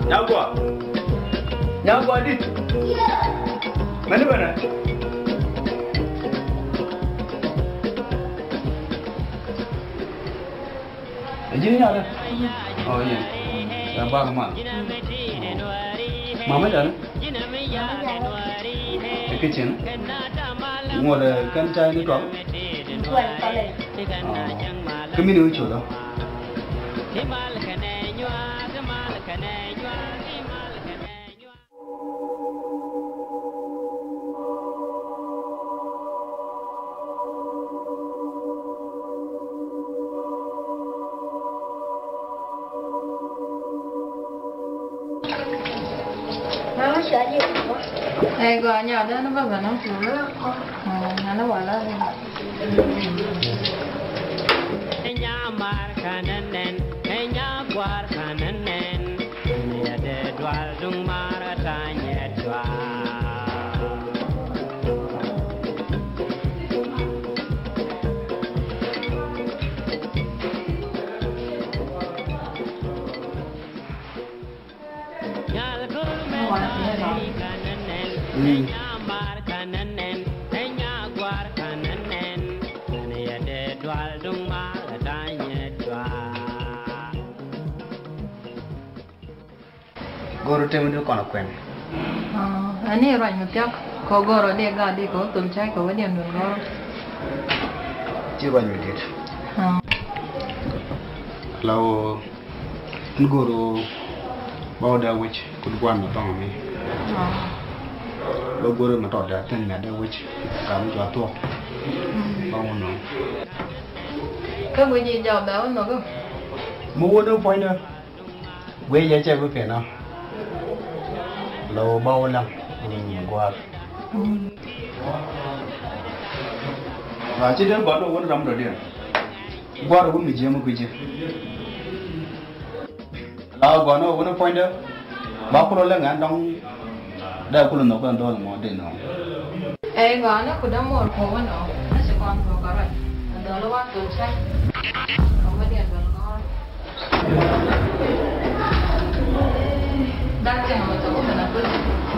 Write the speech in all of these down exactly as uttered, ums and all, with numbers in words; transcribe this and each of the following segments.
Nyagua. Nyagua dit. Mɛni bɛnɛ. Ɛ ji̱n nyadɛ. Ɔ yɛn. Ɛ bak mal. Mama jani. Ɛ kitchen. Ŋuɔt ɛ kɛn cay ni tuak. Kä min i̱ wä col ɔ. Ɛ gɔaa nyadɛ ni baba ni. Ɛ nani wala. Ɛ nya mar kanɛ nɛn, ɛ nya guar kanɛ nɛn. Yɛ dee dual duŋ mar a tany yɛ dual. Goro temi di kɔn kuɛn. Ani ruac mi thiak kɔ goro di ga di kɔ thul cai kɔ wadiɛn dun goro. Ci ruac mi dit. Law. Ni goro ba wä dee wec kut guan mi thɔŋ mi. Ba goro mi tɔt dee thin mi dee wec ka mi jua thuɔk. Ba wä nɔ. Kä guic ji̱ jɔk dee wä nhɔk. Mi wä dee puɔ̱nydɛ. Guic jɛ cɛ bi piɛn ɔ. Lɔ ba wä laŋ ni nyin guar. Ba ci den gɔn wä ni ram dɔ diɛn. Guar wun mi jiɛm kui̱ ji̱. La gɔn wä ni puɔ̱nydä. Ba kulɔ lɛ ŋɛn dɔŋ. Dee kulɔ nhɔk kɛn dhɔl mɔ den nɔ. Ɛ gɔn ku dämuɔr kuɔ wä nɔ. Ni ci kɔn kuɔ kɛ ruac. Dhɔl wa thol cä. Kɔmedian bɛl gɔn. Dak cɛ mɔ tɔ wä kɛn a kui̱.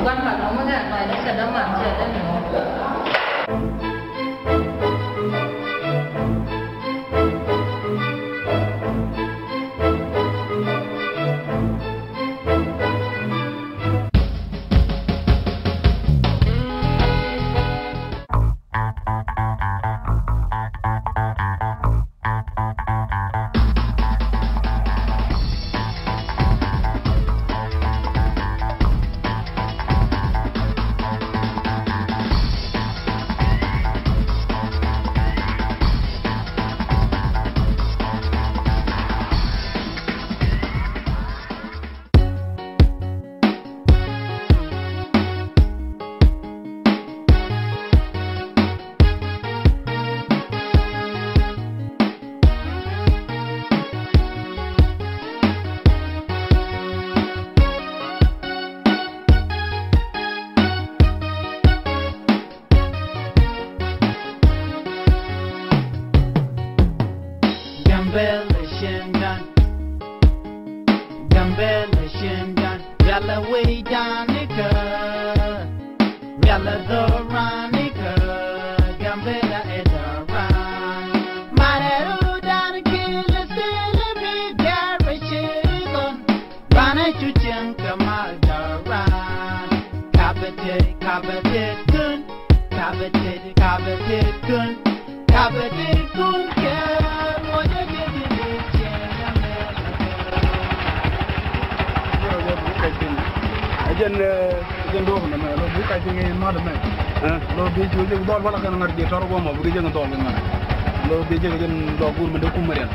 Guan ka kɔmedian ba ni cɛ däman cɛ däman. Gambella Shindan. Gambella Shindan. Yalla way down the car. Yalla the run the car. Gambella is a run. Mare rudan kila sila mi diara shigon. Bana chucheng kamal daran. Kabete, kabete kun. Kabete, kabete kun. Kabete kun ke moja ke bini chena mela. Ajen, eh, ajen do na me lo buka jeng ma de me. Eh. Lo bi ju jeng do wala kan ngar je tor go mo bi jeng do ngar. Lo bi jeng jeng do gur me de kumarian.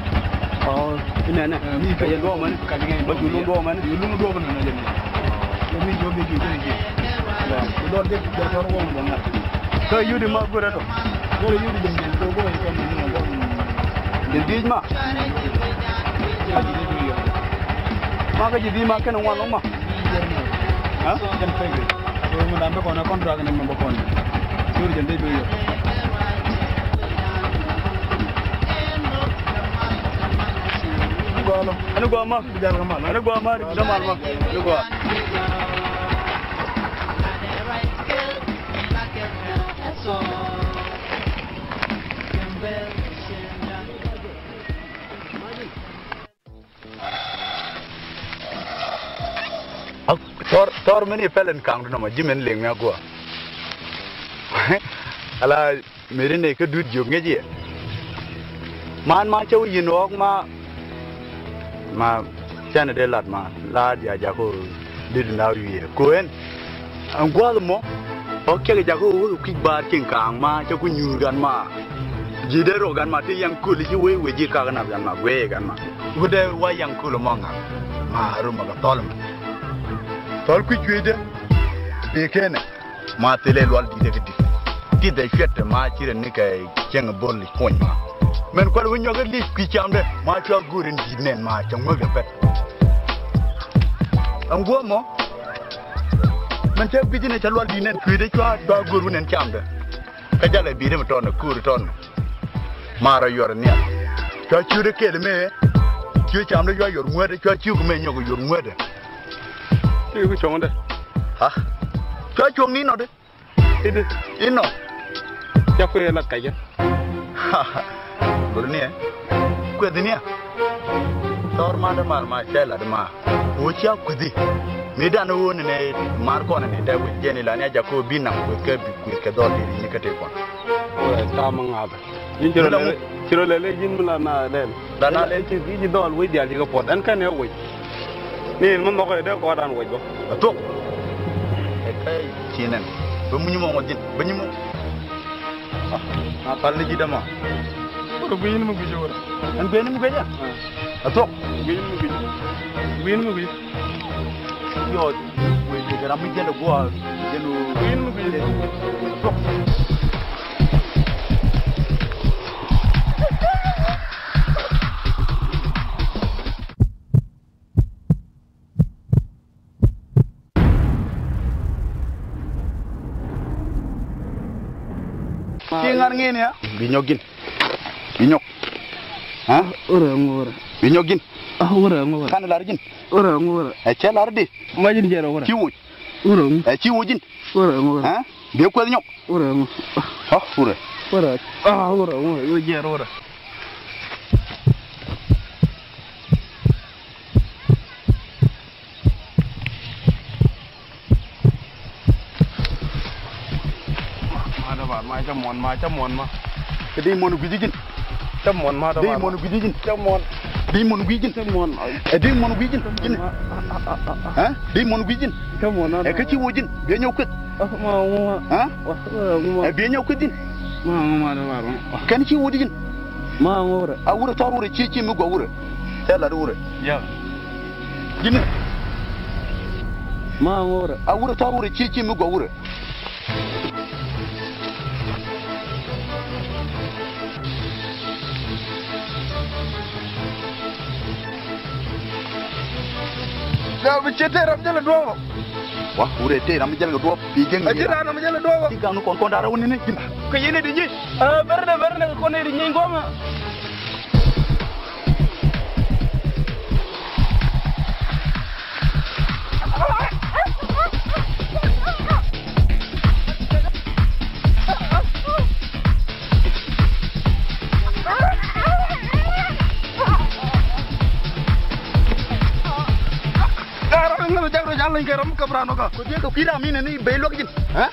Oh, ina na. Eh, mi ka jeng do man. Ka jeng do man. Ju do man. Ju do man na jeng. Lo mi jo bi ju jeng jeng. Lo do de de tor go mo ngar. Ka yudi ma gura to. Gura yudi de to go ko mo. Jɛ dhiec ma. Ma kä ji̱ dhiec ma kɛn ŋuan lɔŋ ma. Ha? Jɛn pek. Ŋun dan bä kɔn contract ni mɛ bä kɔn. Yur jɛn dhiec bä yur. Ni gua ma. Ni gua ma, ni gua ma. Ni gua. Thɔr, thɔr mini pɛlɛn kaŋdu nɔmɔ ji̱ min liŋ mi a gua. Ala. Mëë ri nɛy kä duut jiök ŋäc yɛ. Man ma cä wi̱i̱ yi̱n ɣɔ̱ɔ̱k ma. Ma cänɛ dee lat ma la dia jakä dit na wi̱i̱ yɛ. Ko̱ ɛn. Ɛn gua̱a̱th mɔ. Ɣɔ̱k cäkɛ jakä wä kui̱c baar cieŋ kaaŋ ma cä ku nyuur gan ma. Ji̱ dee rok gan ma ti yaŋ köl ci wee wee ji̱ kak nath gan ma guee gan ma. Wä dee wa yaŋ köl mɔ ŋa̱k. Ma rum ma kɛ thɔl ma. Thɔl kui̱c cuecdä. Pekɛnɛ. Ma thilɛ lual di̱t ɛ kɛ di̱t. Di̱t ɛ cuɛt ma ci rɛ ni kɛ cieŋ bo̱l kony ma. Mɛn kual wi̱ny nyɔk ɛ li̱c kui̱ camdɛ ma cua go̱o̱r in di̱t nɛn ma cɛ ŋuäk ɛ pɛt. Ɛn guɔ̱ɔ̱m mɔ. Mɛn cɛ gui̱c in ɛ cɛ lual di̱t nɛn kui̱dɛ cua cua go̱o̱r wi̱n ɛn camdɛ. Kä jalɛ bi̱i̱dɛ mi tɔn ɛ kuuri tɔn. Ma rɔ yuɔr ɛ nhial. Cua ciötdɛ kɛɛl mɛ. Ciö camdɛ cua yuɔr ŋuätdɛ cua ciök mɛ nyɔk ɛ yuɔr ŋuätdɛ. Ti ku cɔŋdɛ. Ha. Cua cuɔ̱ŋ ni nɔtdɛ. Inɔ. Ca kuɛ lat kacä. Bur niɛ. Kuɛth niɛ. Thɔr ma dämaar ma cɛ lat ma. Wä cia kuɛthi. Mi dan wä ni nɛ mar kɔn ni dɛ wä jɛn ilan ya jakɔ bi nam kuɛth kɛ bi kuɛth kɛ dhɔl di ni kä te kɔn. Wä tam ŋath. Yin ci rɔ lɛl, ci rɔ lɛl yin mi la na lɛl. La na lɛl. Ci, ci dhɔl wec dial ci kɛ puɔt. Ɛn kɛn ɛ wec. Ni in mi nhɔk ɛ dee kɔɔt an wec bä. A thok. Ɛ kɛ ci nɛn. Bä muny mɔ ŋɔ jin. Bä nyi mɔ. Ah, na pal ni ji̱ dämɔ. Wurɛ gui̱n mi gui̱c wurɛ. Ɛn gui̱n mi gui̱c a? A thok. Gui̱n mi gui̱c. Gui̱n mi gui̱c. Yɔ, wee jɛ ram mi jɛn guɔ, jɛn wee. Gui̱n mi gui̱n. Ci ŋa̱r ŋi̱i̱n ya. Bi nyɔk gin. Bi nyɔk. Ha? Wurɛ ŋuurɛ. Bi nyɔk gin. Ah, wurɛ ŋuurɛ. Kan lar gin. Wurɛ ŋuurɛ. Ɛ cɛ lar di. Ma jin jɛrɛ wurɛ. Ci wuc. Wurɛ ŋu. Ɛ ci wuc jin. Wurɛ ŋuurɛ. Ha? Bi kuɛth nyɔk. Wurɛ ŋu. Ha, wurɛ. Wurɛ. Ah, wurɛ ŋuurɛ. Wurɛ jɛrɛ wurɛ. Ma dämaar ma, cä muɔ̱n ma, cä muɔ̱n ma. Kɛ di muɔ̱n gui̱ci ji̱n. Cä muɔ̱n ma dämaar ma. Di muɔ̱n gui̱ci ji̱n. Cä muɔ̱n. Di muɔ̱n gui̱ci ji̱n. Cä muɔ̱n. Ɛ di muɔ̱n gui̱ci ji̱n. Ji̱n. Ɛ di muɔ̱n gui̱ci ji̱n. Cä muɔ̱n ma. Ɛ kä ci wä ji̱n. Biɛ nyɔk kueth. Ma ŋu ma. Ɛ biɛ nyɔk kueth ji̱n. Ma ŋu ma dämaar ma. Kɛn ci wä ji̱n. Ma ŋu wurɛ. A wurɛ thɔr wurɛ ci ci mi gɔw wurɛ. Cɛ lat wurɛ. Ya. Ji̱n. Ma ŋuurɛ. A wurɛ thɔr wurɛ ci ci mi gɔw wurɛ. Lɛ bi ci tëë ram jälɛ duɔ̱ɔ̱p. Wa wurɛ tëë ram jälɛ duɔ̱ɔ̱p. Bi jɛn a ci ram jälɛ duɔ̱ɔ̱p. Ti gam ni kɔn kɔn da̱rä wä ni ni ji̱n. Kɛ yini di nyi. Ɛ bɛrnɛ bɛrnɛ kɔn ni di nyi gɔmɛ. Ŋäth jak rɔ ca leny kɛ rɔm käp raan ɔ kä. Ku jiɛk kɛ kui̱ ram inɛ ni ben luäk ji̱n. Ɛ?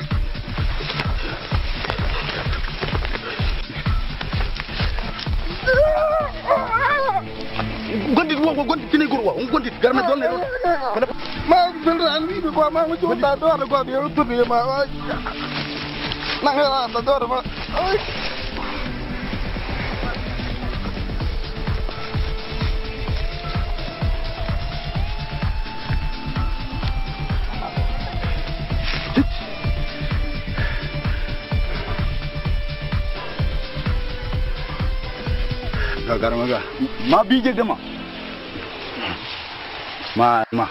Gua̱ndit wä, gua̱ndit kini gur wä, gua̱ndit gar mɛ dhɔl nɛ rot. Ma bil ran wi bi kua ma ŋu cu ta dɔr kua bi ru tu bi ma. Naŋ ran ta dɔr ma. Ga gar ma ga. Ma bi jek de ma. Ma, ma.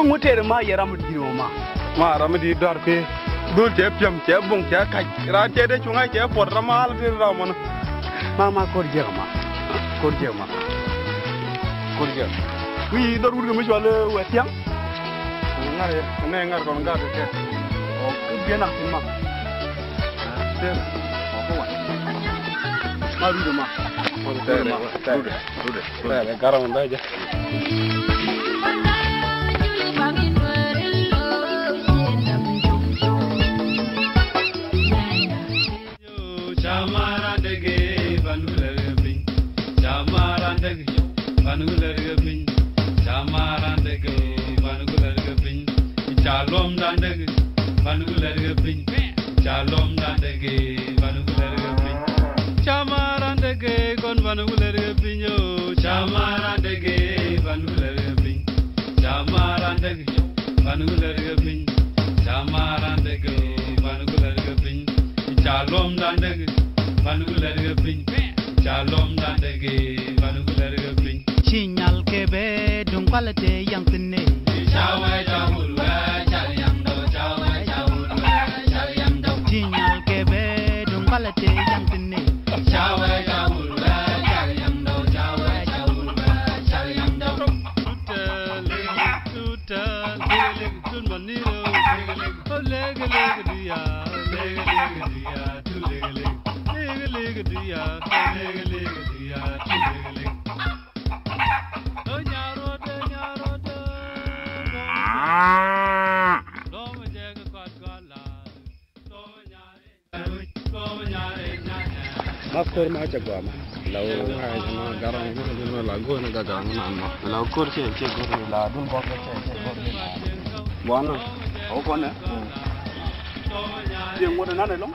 Ŋu tëë ma yɛ ram di̱i̱t mɔ ma. Ma ram di̱i̱t dɔ̱r kuëë. Dhol cɛ piɛm, cɛ buŋ, cɛ kac. Raan cɛ dee cuŋ a cɛ puɔt ram ma al tëë ram mɔnɔ. Ma, ma, ko̱r jiäk ma. Ko̱r jiäk ma. Ko̱r jiäk. Wi̱i̱ dhɔr wut kɛ mi cual, eh, wɛ thiaŋ. Ŋa̱r yɛ, nɛ ŋa̱r kɔn gat kɛ. Ɔ, kɛ biɛ naŋ thi̱n ma. Tëë, ɔ, kɛ wa. Ma rut ma. Rut ma. Rut. Rut. Rut. Rut. Rut. Rut. Ca maran dee gee kɔn ban wulɛr kɛ piny, o, ca maran dee gee ban wulɛr kɛ piny. Ca maran dee gee ban wulɛr kɛ piny. Ca maran dee gee ban wulɛr kɛ piny. Ca luɔmdan dee gee ban wulɛr kɛ piny. Ca luɔmdan dee gee ban wulɛr kɛ piny. Ci nyal kɛ bɛ duŋ kualɛ tëë yaŋ thi̱n ëë. Ca wee ca wut wee ca yaŋ dɔ̱ŋ, ca wee ca wut wee ca yaŋ dɔ̱ŋ. Ci nyal kɛ bɛ duŋ kualɛ tëë yaŋ thi̱n ëë. Ca wee ca wut wee ca yaŋ dɔ̱ŋ, ca wee ca wut wee ca yaŋ dɔ̱ŋ. Tutɛ lege, tutɛ lege, tut ma ni lo. Lege, lege, dia, lege, lege, dia, tu lege, lege. Lege, lege, dia, lege, lege, dia, tu lege, lege. Ma ko̱r ma cɛ gɔaa ma. La wä a jɛ ma garaŋ ma jɛ ma la go̱o̱n ga garaŋ ma ma. La ko̱r cɛ cɛ go̱o̱n la dun bɔk cɛ cɛ go̱o̱n. Buana. O kɔnɛ. Cɛ ŋuɔt nan ɛlɔŋ.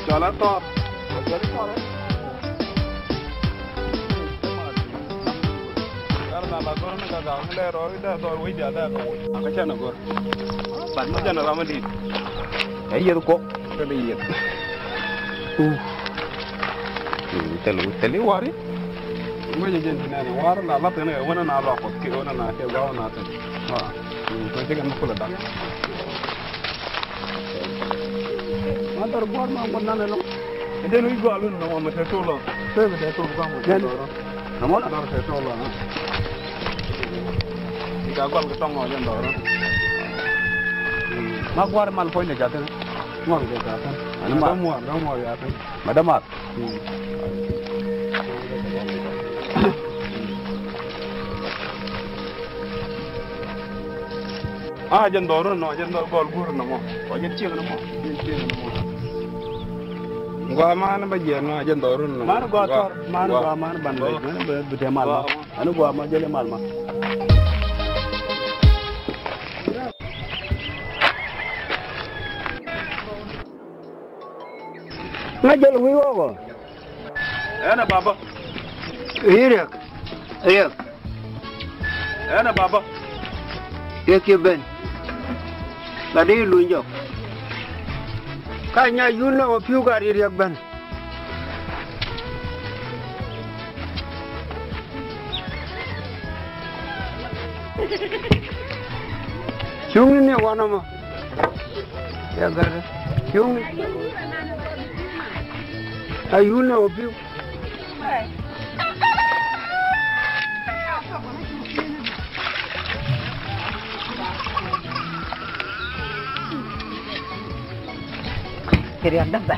Cɔl a thɔr. Cɔl a thɔr. Yar na la gor ni ka gaŋ lɛ rɔ ri dɛ thɔr wec dia dɛ ka wec. Ka cɛ na gor. Bat ma jɛ na ram dit. Ɛ yɛth kɔk. Kɛ bi yɛth. Uh. Thil, thil i wari. Ŋuec jɛ jɛn ti nɛn war la la thin ɛ wänä na lɔk kɔth kɛ wänä na kɛ gɔw na thin. Wa. Kɛ jɛ kɛ mi kulɛ dak. Ma dhɔr guɔ̱r ma ŋuɔ̱t nanɛ lɔ. Ɛ jɛn wi̱c gua̱a̱r lun nɔmɔ mɛ te tol lɔ. Te mɛ te tol gua̱a̱r mɛ te tol lɔ. Nɔmɔ na dhɔr te tol lɔ. Ika gua̱l kɛ tɔŋ ɔ jɛn dhɔr. Ma gua̱a̱r mal puɔ̱ny dɛ ja̱thin. Ŋuɔ̱t dɛ ja̱thin. Ani ma dɔ̱ŋ muɔ̱ɔ̱r dɔ̱ŋ muɔ̱ɔ̱r ja̱thin. Ma dämath. A jɛn dhɔr run nɔ, jɛn dhɔr gɔl gur nɔ mɔ. Ɔ jɛn ciek nɔ mɔ. Jɛn ciek nɔ mɔ. Gua man ba jɛn nɔ, jɛn dhɔr run nɔ. Man gua thɔr, man gua, man ban ba, man ba bi te mal ma. Ani gua ma jɛn mal ma. Ŋa jɛl wi̱i̱ wɔkɔ. Ɛn ɛ baba. I̱ riɛk. Riɛk. Ɛn ɛ baba. Riɛk ci ben. La di luny jɔk. Ka nya yun nɔ piu ka ri riɛk ben. Cuŋni ni wanɔ mɔ. Ya gat cuŋni. A yun na wä piu. Kiri anda ba.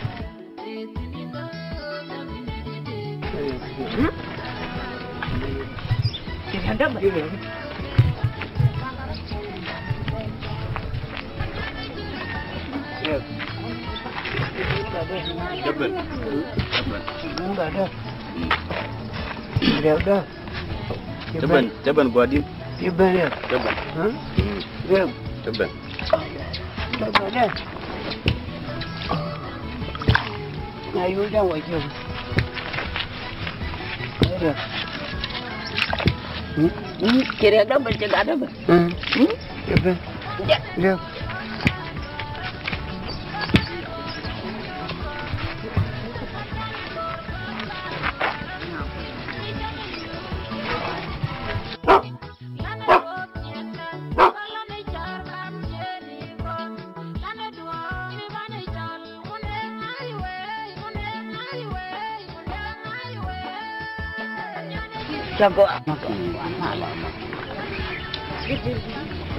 Cä ben, cä ben gua̱di̱n. Cä ben ya. Cä ben. Huh? Mm. Ya. Cä ben. Cä ben ya. Na yul da wa jom. Ya. Hmm? Hmm? Kiri da ben, cɛ gat da ben. Hmm? Hmm? Cɛ ben. Ya. Ya. Cɛ gɔaa.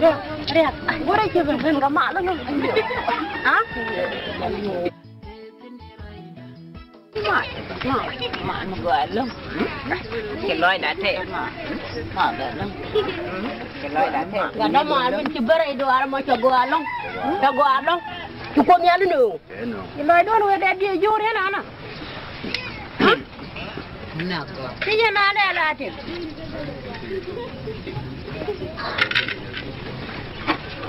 Riɛk. Riɛk. Go̱rɛ cɛ ben ben kɛ mal. Ha? Ma, ma, ma, ma gɔaa ɛlɔ̱ŋ. Ci lɔcda tɛth ma. Ma gɔaa ɛlɔ̱ŋ. Ci lɔcda tɛth. Gat dämaar min ci bär i̱ duaar ɛmɔ cɛ gɔaa ɛlɔ̱ŋ. Cɛ gɔaa ɛlɔ̱ŋ. Ci Kuoth Nhial inɔ. Ci lɔcdun wee dee diee jo̱o̱r yɛn ana. Ci yɛn ana ala tɛth.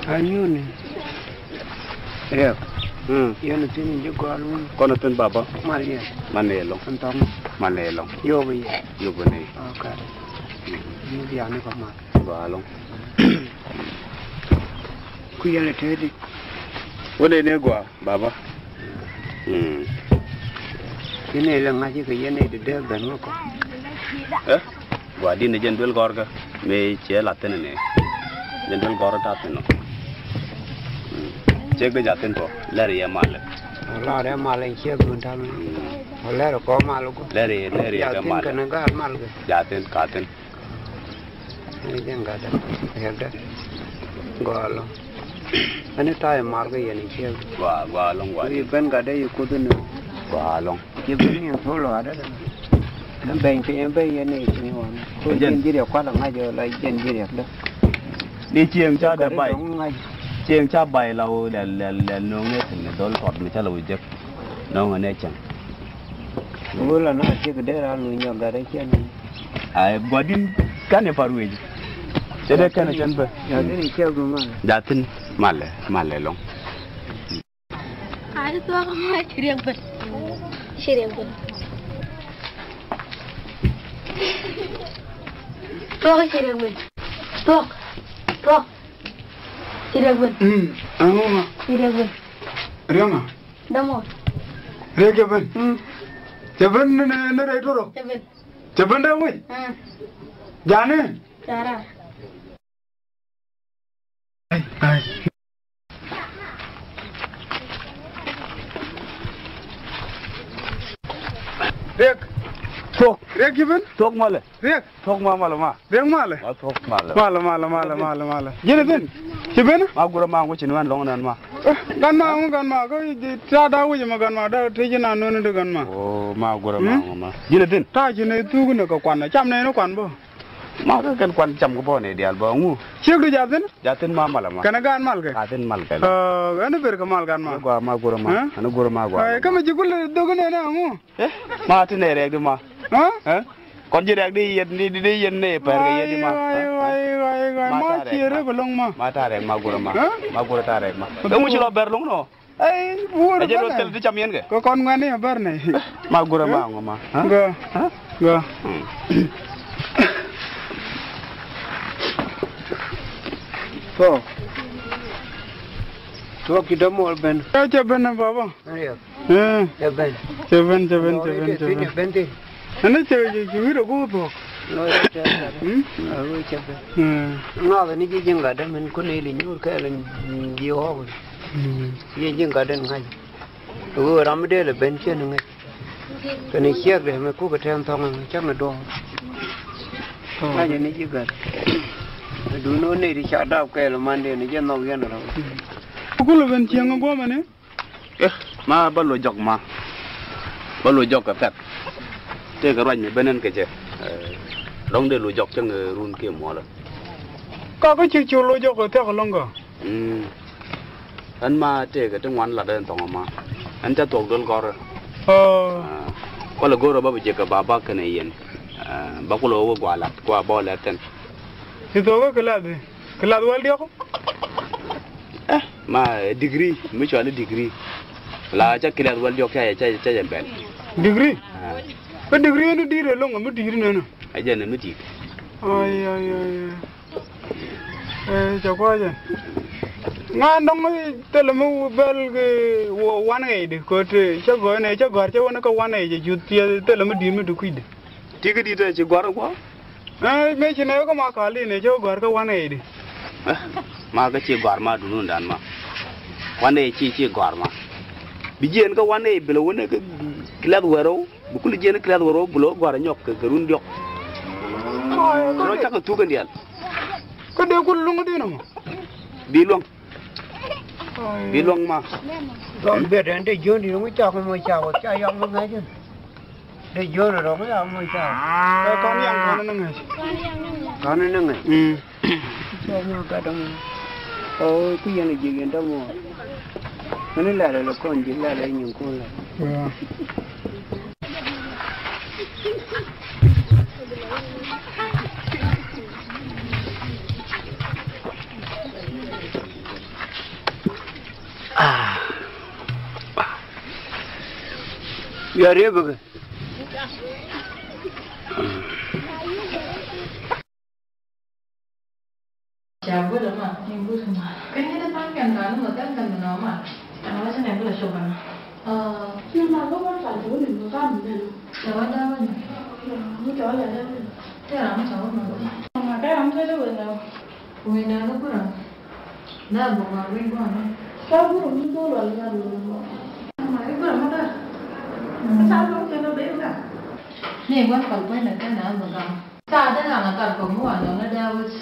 Ayuni. Riɛk. Mm. Yɛn thi̱n ji̱ gɔaa ɛlɔ̱ŋ. Kɔn a thi̱n baba. Mal yɛn. Man ni ɛlɔ̱ŋ. Ɛn thɔŋ. Man ni ɛlɔ̱ŋ. Yop yɛ. Yop ni. Ok. Ni biani kɔ mal. Gɔaa ɛlɔ̱ŋ. Ku yɛn a tëëdi. Wä ni ni gɔaa baba. Mm. Yɛn a lɛ ŋa̱c kɛ yɛn a dee ben wä kɔ. Eh? Gua̱di̱n ni jɛn duel gɔ̱rkä mëë ciɛ la̱th thi̱n ni. Jɛn duel gɔ̱rkä ta̱a̱ thi̱n nɔ. Mm. Ciek dee ja̱ thi̱n kɔ lɛr yɛ malɛ. Ɔ lɛr yɛ malɛ ciek dun ta̱a̱ mi. Mm. Ɔ lɛr kɔ mal kɔ. Lɛr yɛ, lɛr yɛ kɛ malɛ. Ja̱ thi̱n kɛn gaat mal kɛ. Ja̱ thi̱n ka thi̱n. Ni jɛn gat dɛ riɛk dɛ. Gɔaa ɛlɔ̱ŋ. Ɛn i̱ ta̱a̱ i̱ mar kɛ yɛn i̱ ciek. Gɔaa, gɔaa ɛlɔ̱ŋ, gɔaa. I̱ ben gat dɛ i̱ kuoth inɔ. Gɔaa ɛlɔ̱ŋ. Ci ben ni thol ɣa̱t dɛ. Ɛn ben piny, ɛn ben yɛn i̱ ci ni wan. Ko jɛn ji̱ riɛk kualɛ ŋa̱c ɔ la jɛn ji̱ riɛk dɛ. Di cieŋ ca dɛ bay. Cieŋ ca bay la wä lɛl, lɛl, lɛl no̱o̱ŋ ɛ thi̱n dhol tɔt mi ca la wä jek. No̱o̱ŋ ɛ nɛ cäŋ. Wä la na ciek dee ral wä nyɔk gat dɛ cɛn. Ay, gua̱di̱n kanɛ par wec. Cɛ dee kɛn cɛn bä. Ja̱ thi̱n i̱ ciek du mal. Ja̱ thi̱n malɛ, malɛ ɛlɔ̱ŋ. Ay, thuɔ̱k ma ci riɛk ben. Ci riɛk ben. Thuɔ̱k ci riɛk ben. Thuɔ̱k. Thuɔ̱k. Ci riɛk ben. Mm, ɛŋu ma? Ci riɛk ben. Riɛk ma? Dämɔ. Riɛk cɛ ben. Mm. Cɛ ben ni, ni, ni rɛy toro. Cɛ ben. Cɛ ben dee wec. Mm. Ja̱ ni. Ca raar. Ai, ai. Riɛk. Thuɔ̱k. Riɛk ci ben? Thuɔ̱k malɛ. Riɛk. Thuɔ̱k ma malɛ ma. Riɛk malɛ. Ma thuɔ̱k malɛ. Malɛ, malɛ, malɛ, malɛ, malɛ. Ji̱n thi̱n. Ci ben? Ma gurɛ ma ŋuci ni wän lɔŋ nɛn ma. Eh, gan ma ŋu gan ma kä ca da wi̱c ma gan ma da ti ji̱ na nuni di gan ma. Oh, ma gurɛ ma ŋu ma. Ji̱n thi̱n. Ta ji̱n thuk ni kɛ kuan cam nɛn kuan bä. Ma kä kɛn kuan cam kä bä nɛ diaal bä ŋu. Ciek du ja̱ thi̱n? Ja̱ thi̱n ma malɛ ma. Kɛn a gaan mal kɛ? Ja̱ thi̱n mal kɛ. Ɛ, ɛn ber kɛ mal gaan ma. Ɛn gua ma gurɛ ma. Ɛ? Ɛn gurɛ ma gua. Ɛ, kä mi ji̱ gul duk nɛ nɛ ŋu. Ɛ? Ma ti nɛ rɛk di ma. Ɛ? Ɛ? Kɔn ji̱ rɛk di yɛt, di, di, di yɛt nɛ pɛr kɛ yɛt di ma. Wai, wai, wai, wai, wai, ma ta rɛk ciɛ ma. Rɛk lɔŋ ma. Ma ta rɛk ma gurɛ ma. Ɛ? Ma gurɛ ta rɛk ma. Ɛ? Kä ŋu ci lɔ bɛr lɔŋ nɔ. Ɛ, wur. Ɛ jɛ rɔ thil ti cam yɛn kɛ. Kɛ kɔn ŋuɛ̈tni a bär nɛ. Ma gurɛ ma ŋɔ ma. Gɔ. Gɔ. Thuɔ̱k. Thuɔ̱k ci dämuɔl ben. Ɛ cɛ ben ɛ baba. Ɛ. Cɛ ben. Cɛ ben, cɛ ben, cɛ ben, cɛ ben. Ɛn cɛ, cɛ, cɛ wi̱r ɛ go̱o̱r thuɔ̱k. Hmm? Ɛ. Ŋa̱th ni ji̱ ji̱ ŋa̱t dämɛn kun ili nyuur kɛɛl in ji̱ ɣɔɔk. Mm. Yɛn ji̱ gat den ŋa̱c. Ɣöö ram mi dee lɛ ben cien ŋäc. Kɛnɛ ciɛɛk dee mi kuk ɛ tɛn thɔŋ ɛmɛ cäŋ ɛ duɔ̱ɔ̱r. Oh. Ŋa̱c ɛn ji̱ gat. Duundɛ ɣöö nɛy ti ca dap kɛɛl ɛ mandɛ ni jɛ nhɔk yɛn rɔ̱. Kul ɛ ben cieŋ ɛ guɔ̱mɛ ni? Eh, ma bä lo̱c jɔk ma. Bä lo̱c jɔk kɛ pɛ̈th. Tëëkɛ ruac mi ben ɛn kɛ cɛ. Eh, dɔ̱ŋ dee lo̱c jɔk cäŋ ɛ run kiɛ muɔlä. Ka kä ci cu lo̱c jɔk kɛ thiak ɛlɔ̱ŋ kä. Mm. Ɛn ma tëëkɛ ti ŋuan lat ɛn thɔŋ ɛma. Ɛn ca thuɔ̱k duel gɔrä. Ɔ. Ah, kualɛ go̱rä ba bi jiɛk kɛ baba kɛnɛ yɛn. Ah, ba kulɛ wä gua lat, kua bä wä lɛt thi̱n. Ci thuɔ̱k kä kɛ lath, kɛ lath wäl diɔ̱k? Eh, ma, eh, degree, mi cuali degree. La ca kɛ lath wäl diɔ̱k ca, ca, ca jɛ bɛl. Degree? Ah. Kä degree ni di̱i̱t ɛlɔ̱ŋ mi di̱i̱t nɛnɛ. Ɛ jɛn mi di̱i̱t. Ai, ai, ai, ai. Eh, cɛ kuacɛ. Ŋa̱a̱n dɔ̱ŋ thilɛ mi bɛl kɛ wa-, wan ɣɛy di ko̱t, eh, cä gɔ̱r nɛ, cä gɔ̱r cä wän kä wan ɣɛy cɛ cuth piɛth thilɛ mi di̱i̱t mi ti kui̱dɛ. Ti kä di̱t ɛ ci gɔ̱r ɛ gua̱a̱? Eh, mëë ci nɛ kä ma ka̱l di nɛ cä gɔ̱r kä wan ɣɛy di. Eh, ma kä ci gɔ̱r ma dunun dan ma. Wan ɣɛy ci, ci gɔ̱r ma. Bi jiɛn kä wan ɣɛy bi lɛ wän kä lɛth wɛrɛw, bi kul jiɛn kä lɛth wɛrɛw bi lɛ wä gɔ̱r ɛ nyɔk kɛ, kɛ run diɔ̱k. Rɔ cakɛ thuk kɛn diaal. Kä dee ku luŋ dee nɔmɔ. Bi luaŋ. Bi luaŋ ma. Luaŋ bet ɛn te jiön di ŋu cak mɔ cak wä ca yɔk mɔ ŋa̱c in. Dee jiön rɔ ŋu cak mɔ cak. Ɛ kɔn yaŋ kɔn ni ŋa̱c. Kɔn ni ŋa̱c. Mm. Cɛ nyɔk gat dɔŋ. Ɔ ku yɛn a jiek yɛn dɔŋ mɔ. Ŋäni lalɛ lɛ kɔn jiek lalɛ nyin kun lɛ. Ca go̱lä ma. Ni go̱lä ma. Kä nyi dee tha̱a̱ŋ kɛn ka̱n ni mɔ thɛn kɛn mi nɔ ma. Tɛn wä cä nɛ go̱lä cop kɛn. Ni ma go̱lä tha̱a̱ŋ go̱lä ni mɔ ka̱n mi nɔ. Tɛ wä da̱a̱ wä ni. Ni tɛ wä la da̱a̱ wä ni. Tɛ ram tɛ wä ma. Ma kɛ ram tɛ dee wä nɔ. Wä nɔ ni go̱lä. Na bä ma wä go̱lä. Ka go̱lä mi go̱lä la ni mɔ. Ma go̱lä ma da̱a̱. Ka go̱lä kɛ nɔ bɛ ka. Ni wä kɔn kuɛ na kɛ na bä gam. Ta̱a̱ dee ran a gat kɔm mi wa nɔŋ ni dee wec.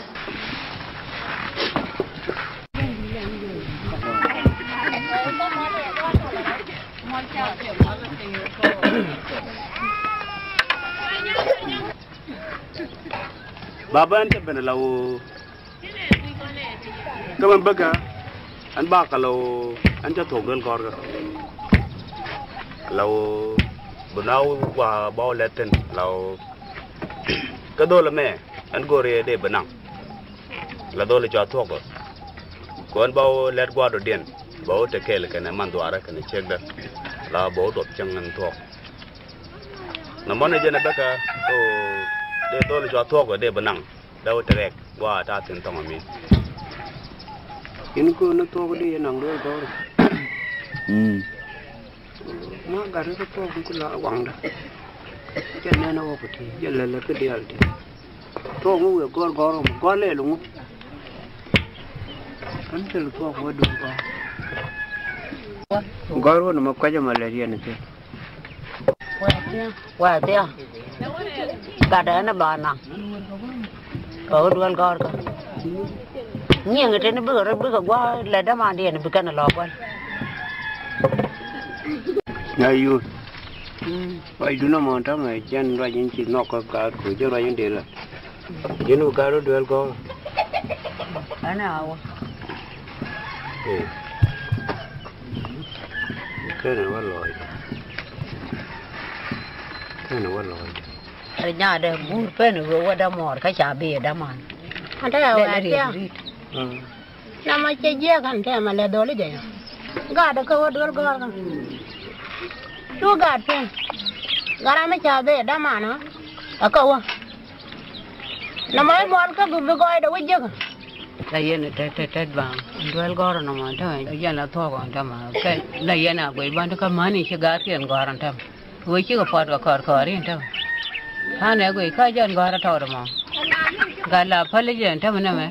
Baba ɛn te ben la woo. Kä mɛn bäkɛ ɛn ba kɛ lɔ ɛn cä thuɔ̱k duel gɔ̱rkä. Lɔ bi na wa ba wä lɛt thin lɔ kä dhol ɛmɛ ɛn go̱r yɛ dee bi naŋ. La dhol cua thuɔ̱k ɔ kɛ ɛn ba wä lɛt gua̱a̱r dɔ̱diɛn ba wä te kɛɛl kɛnɛ man dhuaarä kɛnɛ ciekdä. La ba wä duɔth cäŋ ɛn thuɔ̱k. Nɔmɔ ni jɛn ɛ bäkɛ ɔ dee dhol cua thuɔ̱k ɔ dee bi naŋ. Dee wä te rɛk gua̱a̱ ta̱a̱ thi̱n thɔŋ amin. Yɛn köö ni thuɔ̱k di yɛn naŋ duel gɔ̱r. Mm. Ma gat ri thuɔ̱k ku la waŋda. Jɛ nɛn a wä ku ti jɛ lɛl kä diaal ti. Thuɔ̱k mi wëë gɔ̱r gɔ̱r ɔm gɔ̱r lɛl ŋu. Kän thil thuɔ̱k wä duel gɔ̱r. Gɔ̱r wä ni ma kuecä ma lɛl yɛn ti. Wä thia̱. Gatdɛ ni ba naŋ. Kɛ ɣöö duel gɔ̱rkä. Nyiŋ teni bikɛ rɔ bikɛ gua̱a̱ lɛ dämandiɛn bikɛn lɔ gua̱l. Nya yun. Ruacdun ɛmɔ tämɛ jɛn ruac in ci nhɔk kä gaat ku jɛn ruac in dee la. Jɛn ku gaat rɔ duel gɔ̱r. Ɛn a wä. Ee. Kɛn a wä lɔɔc. Kɛn a wä lɔɔc. Ri nyaatdɛ guur pen ɣöö wä dämuɔɔr kä ca bi däman. An te ya wɛɛt thia̱. Namɔ cɛ jiɛk an tɛmɛ lɛ dholi jɛ. Gaatdɛ kä wä duel gɔ̱rkä. Cu gaat pen. Gat ram mi ca bi däman ɔ. Ɛ kä wä. Namɔ i̱ muɔl kä bi gɔɔydɛ wä jiäkä. La yɛn ɛ tɛt tɛt tɛt baŋ duel gɔ̱rä namɔ tämɛ yɛn la thuɔ̱k ɔn tämɛ kɛ la yɛn a guic ban ti kä mäni ci gaatkiɛn gɔ̱rä tämɛ. Wee cikɛ puɔt kɛ kɔr kɔr in tämɛ. Ka̱n ɛ guic kä jɛn gɔ̱rä tɔɔt ɛmɔ. Gat la päl jɛn tämɛ nɛmɛ.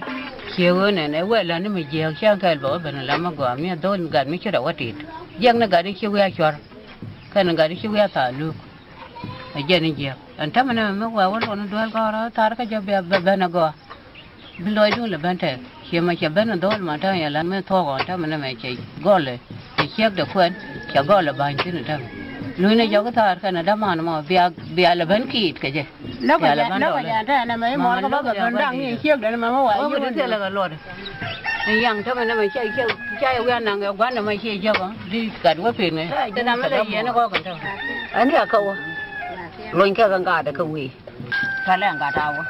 Ciɛ ɣöö nɛn ɛ wee lani mi jiääk cäŋ kɛɛl bɛ wä ben la mi gɔaa mi dhol gat mi ci rɛ wä tit. Jiäk ni gat i̱ ci wi̱i̱ a cuɔ̱r. Kɛn gat i̱ ci wi̱i̱ a thaal luk. Ɛ jɛn i̱ jiäk ɛn tämɛ nɛmɛ mi wee wä luɔni duel gɔ̱rä thaar kä jɛ bia ben a gɔaa. Bi lɔcdun lɛ ben tɛk ciɛ mɛ cɛ ben a dhol ma ta̱a̱ yɛ lan mi thuɔk ɣɔn tämɛ nɛmɛ cɛ gɔlɛ. Cɛ ciek de kuɛn cɛ gɔlɛ ba̱ny thi̱n a tämɛ. Luny ni jɔk i̱ thaar kɛn a däman mɔ bia bia lɛ ben kiit kɛ jɛ. Lɔkɛ jɛ lɔkɛ jɛ tɛn ɛmɛ i̱ muɔl kɛ bä bɛ ben da̱ŋ ni ciek den ɛmɛ mɛ wɛ. Wä bi di thilɛ kɛ luɔt. Ni yaŋ tämɛ nɛmɛ cɛ cɛ cɛ wian naŋ kɛ gua̱n ɛmɛ ciɛ jiäk ɔ di gat wä pin kɛ. Tɛ nam mi lɛ yɛn i̱ kɔk kɛ tämɛ. Ɛn ya kä wä. Luny kɛ kɛ gat kɛ wi̱i̱. Pälɛ gat a wä.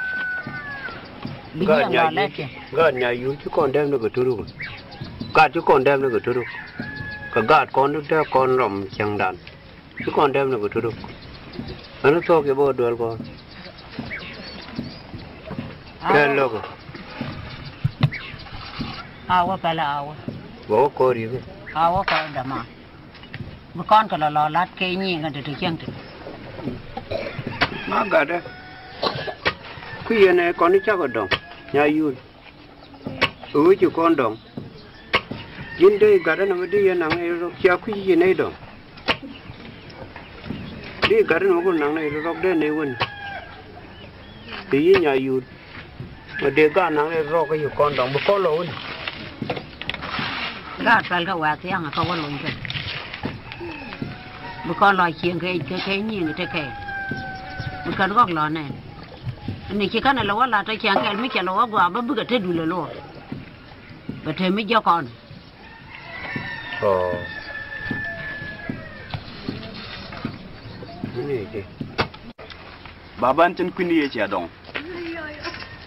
Bi jiɛk lɔ lɛt kɛ. Gaat nya yun ci kɔn dɛm ni kɛ turuk. Gaat ci kɔn dɛm ni kɛ turuk. Kɛ gaat kɔn dee kɔn rɔm cieŋdan. Ci kɔn dɛm ni kɛ turuk. Ɛn thuɔk yɛ bä duel kɔn. Kɛ lokä. A wä pälɛ a wä. Bä wä kɔɔr yikɛ. A wä kɔɔr däman. Bi kɔn kɛ lɔ lɔ lat kɛ nyiŋ kɛ dee ti cieŋ ti. Ma gatdä. Ku yɛn ɛ kɔn i̱ cakɔ dɔ̱ŋ nya yun. Ɛ ɣöö ci kɔn dɔ̱ŋ. Ji̱n dee i̱ gatdä nɔmɔ dee yɛn naŋ nɛy rɔ̱k cia kui̱ci ci nɛy dɔ̱ŋ. Dee i̱ gatdä nɔmɔ ku naŋ nɛy rɔ̱k dee nɛy wän. Kɛ yi̱ Nyayul. Mɛ dee gaat naŋ rɛy rɔɔk kä yi kɔn dɔŋ bi kɔn lɔ wun. Gaat pɛl kɛ wɛ̈ɛ̈ thiaŋ kä wä luny kɛ. Bi kɔn lɔ cieŋ kɛ kɛ kɛ nyiŋ te kɛ. Bi kɛn gɔk lɔ nɛn. Ni ci kɛn lɛ wä la tɔ cieŋ kɛl mi cɛ lɛ wä gɔaa bä bikɛ te dul lɛ luɔr. Bɛ te mi jiɛ kɔn. Ɔ. Baba, ɛn tin kui̱ni yɛ ciɛ dɔŋ.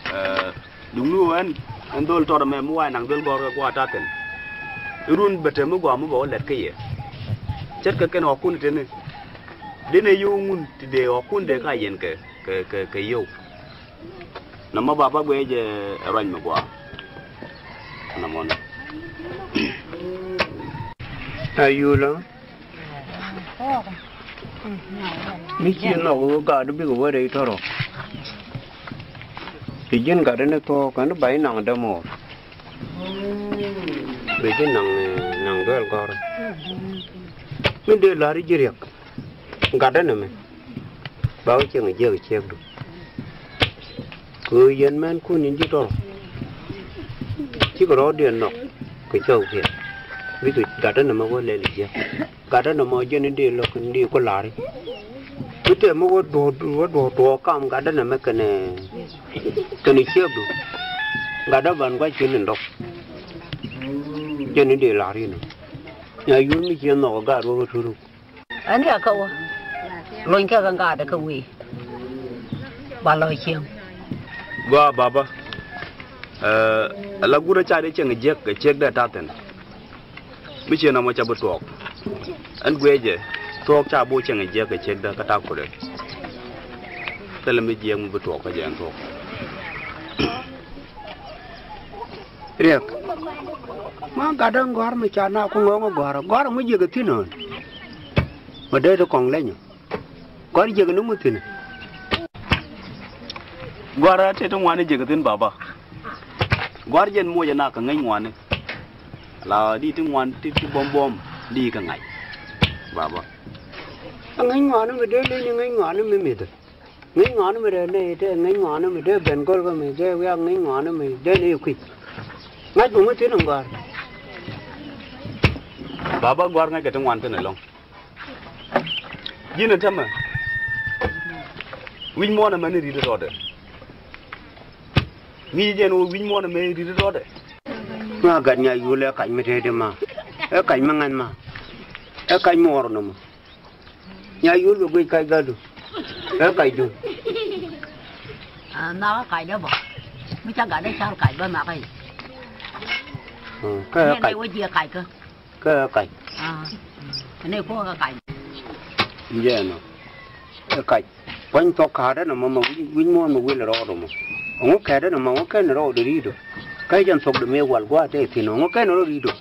Ɛ, duŋni ɣöö ɛn, ɛn dhol tɔt ɛmɛ mi wa naŋ dhol gɔ̱rkɛ gua̱a̱th ta̱thi̱n. Irun bɛ te mi gɔaa mi bɛ wä lɛt kä yɛ. Ce̱tkɛ kɛn ɣɔ̱kun teni. Denɛ yio̱w ŋun ti dee ɣɔ̱kun dee ka yɛn kɛ, kɛ, kɛ, kɛ yio̱w. Nɔmɔ baba guiɛ jɛ ɛ ruac mi gɔaa. Nɔmɔ ni. Ayulä. Mi ci nhɔk ɣöö gaat bikɛ wä rɛy tɔrɔ. Ti ji̱n gatdä ni thuɔ̱k kɛn ba inaŋ dämɔɔr. Bɛ ji̱ naŋ, naŋ duel gɔ̱rä. Min dee la̱r ji̱ riɛk. Gatdä ni mɛ. Ba wä cieŋ a jiäk a ciekdu. Kɛ ɣöö yɛn mɛn kun in ji̱ tɔrɔ. Cikɛ rɔɔdiɛn nhɔk kɛ cɔwkiɛn. Bikɛ gatdä ni mɛ wä lɛl jiäk. Gatdä ni mɔ jɛn in dee lo̱k in dee ku la̱ri. Bi tɛm mi wä duɔ̱ɔ̱k, wä duɔ̱ɔ̱k tuɔɔk kam gatdä ni mɛ kɛnɛ, kɛnɛ ciekdu. Gatdä ban gua̱c kɛn in dɔk. Jɛn in dee la̱ri ni. Nyayul mi ciɛ nhɔk ɛ gaat wä kä turuk. Ɛn ca kä wä. Lony kɛ kɛ ŋaatdɛ kä wee. Ba lɔ cieŋ. Gɔaa baba. Ɛ, ala gurä ca dee cieŋ jiäk kɛ ciekdɛ ta̱thi̱n. Mi ciɛ nɔmɔ ca bi tuɔɔk. Ɛn guiɛ jɛ thuɔɔk ca bi wä cieŋ jiäk kɛ ciekdɛ kä ta̱ kulɛ. Thilɛ mi jiɛk mi bi tuɔɔk kä jɛ ɛn thuɔɔk. Riɛk. Ma gatdä gɔ̱a̱r mi ca na ku ŋɔ̱ɔ̱ŋ gɔ̱a̱r, gɔ̱a̱r mi jiäk thi̱n ɣän. Ma dee ti kɔŋ leny. Gɔ̱a̱r jiäk ni mi thi̱n. Gɔ̱a̱r a tëë ti ŋuan jiäk thi̱n baba. Gɔ̱a̱r jɛn moc ɛ na kɛ ŋäc ŋuani. La di ti ŋuan ti, ti buɔ̱m buɔ̱m di kɛ ŋa̱c. Baba. A ŋäc ŋuani mi dee leny ni ŋäc ŋuani mi mith. Ŋäc ŋɔaani mi rɛɛ nɛy te, ŋäc ŋɔaani mi dee ben go̱rkä mi dee wiak, ŋäc ŋɔaani mi dee nɛy kui̱. Ŋa̱c bä mi thi̱n in gɔ̱a̱r. Baba gɔ̱a̱r ŋa̱ckɛ ti ŋuan thi̱n ɛlɔ̱ŋ. Ji̱n ɛ tämɛ. Wi̱c muɔ̱ɔ̱n ɛmɛ ni ri̱t rɔɔdɛ. Ŋi̱i̱c jɛn ɣöö wi̱c muɔ̱ɔ̱n ɛmɛ ri̱t rɔɔdɛ. Ŋa gat Nyayul ɛ kac mi tëëdi ma. Ɛ kac mi ŋa̱th ma. Ɛ kac mi ɣɔr nɔmɔ. Nyayul bɛ guic kac gatdu. Ɛ kacdu. A, nhɔakä kacdä bä. Mi ca gatdä cal kac bä nhɔakä i̱. Kä ɛ kac. Wä jiɛ kac kä. Kä ɛ kac. A, ni kuɔkä kac. Jɛ ɛnɔ. Ɛ kac. Kuany thok ka̱a̱dä nɔmɔ mɛ wi̱c, wi̱c muɔ̱ɔ̱n mɛ wil rɔɔdɔ mɔ. Ɛŋu kɛɛdä nɔmɔ ɛŋu kɛn rɔɔdɔ ri̱i̱dɔ. Kä jɛn thok dɛ mëë wal gua̱a̱th tëë thi̱n ɛŋu kɛn rɔɔdɔ ri̱i̱dɔ.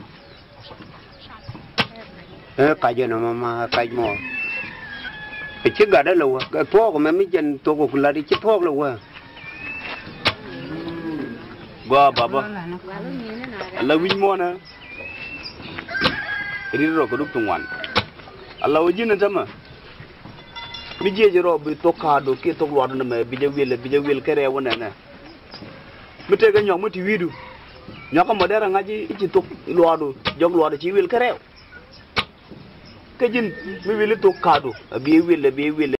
Ɛ kac ɛn ɛmɔ ma ɛ kac mɔ. Ɛ ci gatdä lɛ wä kɛ thuɔɔk ɛmɛ mi jɛn thok ɛ ku la̱t ɛ ci thuɔɔk lɛ wä. Gɔaa baba. Ala wi̱c muɔ̱ɔ̱nä. Ri̱t rɔ kɛ dup ti ŋuan. Ala wä ji̱n ɛ tämɛ. Mi jiɛc rɔ bi thok ka̱a̱du kiɛ thok luaadu nɛmɛ bi jɛ wil, bi jɛ wil kɛ rɛw wä nɛnɛ. Mi tekɛ nyɔk mi ti wi̱i̱du. Nyɔk kä mɔ derɛ ŋa̱c i̱ ci thok luaadu, jɔk luaadu ci wil kɛ rɛw. Kä ji̱n mi wil i̱ thok ka̱a̱du a bi wil, a bi wil.